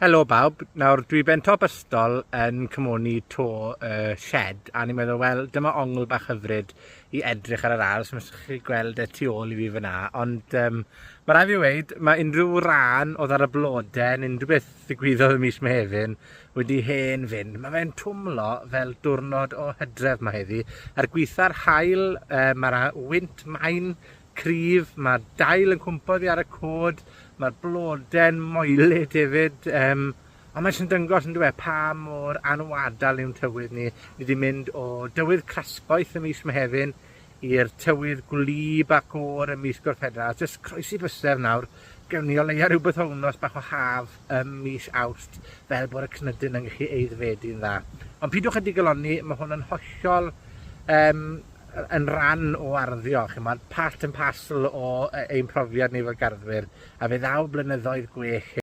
Helo bawb. Nawr dwi ben top ystol yn cymoni to y sied, a o'n i'n meddwl, wel, dyma ongl bach hyfryd i edrych ar yr ardd. S'im os 'ych chi gweld e tu ôl i fi fyn 'na, ond yym, ma' rai' fi weud, ma' unryw fran odd ar y blode ne' unryw beth ddigwyddodd ym mis Mehefin wedi hen fynd. Ma' fe'n twmlo fel diwrnod o Hydref 'ma heddi. Er gwitha'r haul, yy ma'r a- wynt main cryf, ma' dail yn cwmpo oddi ar y co'd, ma'r blode'n moelyd hefyd, yym, a ma' jys yn dangos on'd yw e, pa mor anwadal yw'n tywydd ni. Ni 'di mynd o dywydd crasboeth ym mis Mehefin i'r tywydd gwlyb ac o'r ym mis Gorffennaf. Jyst croesi bysedd nawr, gewn ni o leia ryw bythownos bach o haf ym mis Awst, fel bod y cnydyn yn gallu aeddfedu'n dda. Ond pidwch â digalonni, ma' hwn yn hollol yym yn ran o arddio, ch'mod, part and parcel o yy ein profiad ni fel garddwyr, a fe ddaw blynyddoedd gwell.